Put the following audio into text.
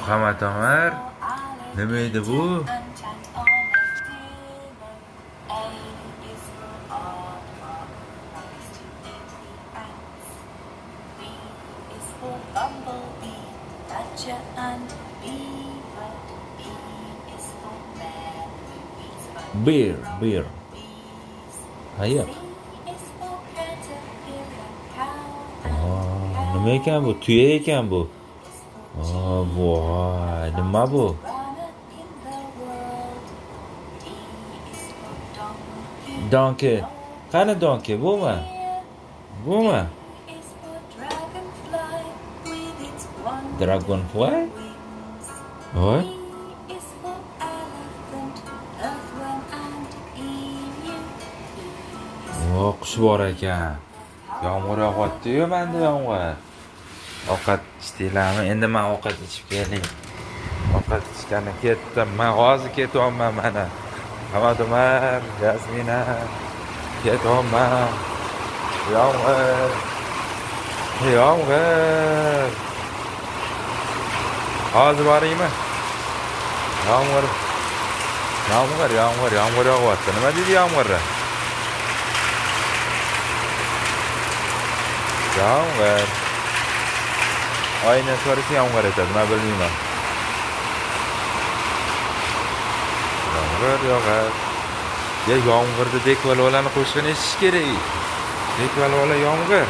Muhammad Omar. Nima edi bu? Bear, bear. Ayiq. Aa, nima ekan bu? Tuya ekan bu. Aa, voy, nima bu? Donkey. Qani donkey, bumi? Bumi? Dragonfly? Voy. O, qush bor ekan. Yomg'ir yog'yapti-yu menda yomg'ir. Ovqat ichdinglarmi? Endi men ovqat ichib kelay. Ovqat ichgani ketdim. Men hozir ketyapman mana. Muhammad Umar, Yasmina ketyapman. Yomg'ir. Yomg'ir. Hozir boraymi? Yomg'ir. Yomg'ir, yomg'ir, yomg'ir yog'yapti. Nima deydi yomg'irni? Yomg'ir. Oyna so'rasa yomg'ir aytadi, men bilmayman. Yomg'ir yog'ar. Ya yomg'irda Dekvalolani qo'shig'ini eshitish kerak. Dekvalola yomg'ir.